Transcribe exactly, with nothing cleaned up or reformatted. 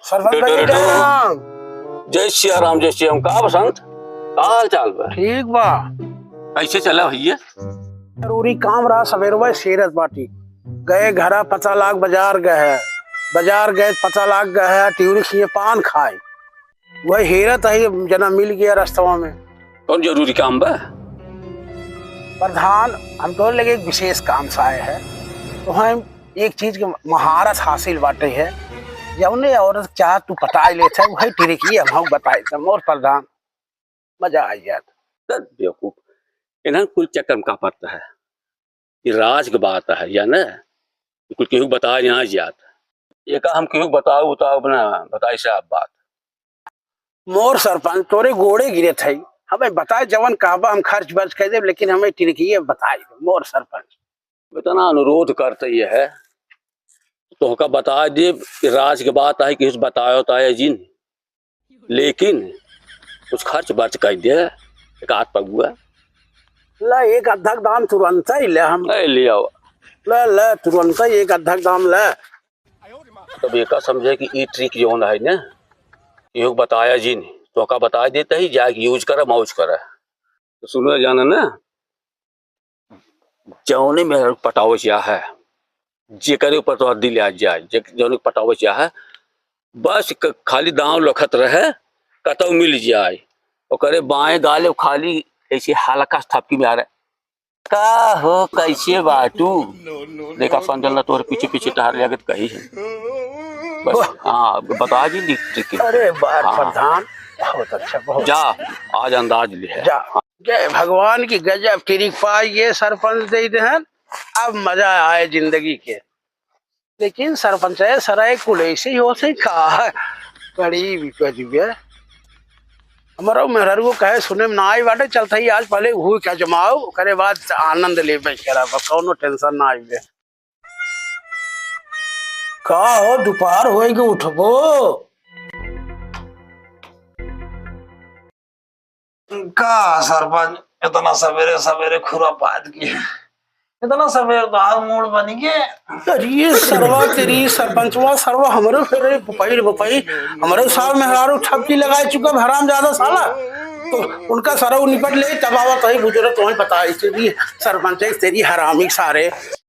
सरपंच भाई, जय राम। जय सिया राम, जय सिया राम। का बसंत, का हाल चाल बा? ठीक बा। कैसे चला भैया? जरूरी काम रहा, सवेरवा से हेरत बाटी। गए घरा, पता लाग बाजार गए है, बाजार गए, पता लाग गए है, टिउरी खिए पान खाए। वही हेरत है, जना मिल गया रस्तवा में। कौन जरूरी काम बा? प्रधान, हम तोरे लगे एक विशेष काम से आए हैं। तो हम एक चीज के महारत हासिल बाटे है, जौने औरत चाह तू पटाई लेत है, वही टिरिकी हम, हम बताए थे, मोर प्रधान। मजा आ जात। सर बेवकूफ, इन्हन कुल चक्कर में का पड़ता है? ये राज के बात है, या ना? ये कुल केहू बताए यहाँ जात। ये का हम केहू बताओ, बताओ अपना, बताई साहब बात। मोर सरपंच, तोरे गोड़े गिरे थे, हमें बताए जवन कहबा हम खर्च बर्च कर देब, लेकिन हमें टिरिकिए बताए दे, मोर सरपंच। इतना अनुरोध करते ये है, तोहका बताए देब कि राज के बात है, केहू से बतायो तायो जिन, लेकिन कुछ खर्च बर्च कर दे, एक आध पगुआ। ला, एक अद्धक दाम तुरंत ही ले हम। ले, ले आओ। ले, ले, तुरंत ही एक अद्धक दाम ले। तब एका समझे कि ई ट्रिक जौन है ना, केहू के बताया जिन, तोहका बताए देते ही जाके यूज करा, मौज करा। तो सुनो जाना ना, जौने में पटावे चाहे, जेकरे ऊपर तोहर दिल आ जाए, जे-, जौने पटावे चाहे, बस क-, खाली दांव लखत रहे, कतौ मिल जाए, ओकरे बाएं गाले खाली ऐसे हल्का सा थपकी में आ रहा है। का हो, कैसे बाटू? देखा, संजल ना तोहरे पीछे पीछे टहर जाके कही है। बस, हाँ, बता दी, लिख के। अरे, बार हाँ। प्रधान, बहुत अच्छा, बहुत जा, आज अंदाज ले है। जा। जय भगवान की गजब कृपा ये सरपंच दे देहन, अब मजा आए जिंदगी के। लेकिन सरपंच है, सराय कुल ऐसे ही होत है का? बड़ी विपद हुई है। हमारा मेहरारू को कहे सुने में ना आई बाटे, चलता ही आज पहले वही का जमाओ, ओकरे बाद आनंद ले बैठ करा, बस कौनो टेंशन ना आई बे। का हो, दोपहर होए के उठबो? का सरपंच, इतना सवेरे सवेरे खुरापात की? इतना सवेरे तो आज मूड बनी के। अरे ये सरवा तेरी, सरपंचवा सरवा, हमरे फेरे बपाई रे बपाई, हमरे सार मेहरारू ठपकी लगाए चुका हराम ज्यादा साला। तो उनका सरऊ निपट ले, तब आवा तही बुजुर्ग तुम्हें पता है, तेरी सरपंच है, तेरी हरामी सारे।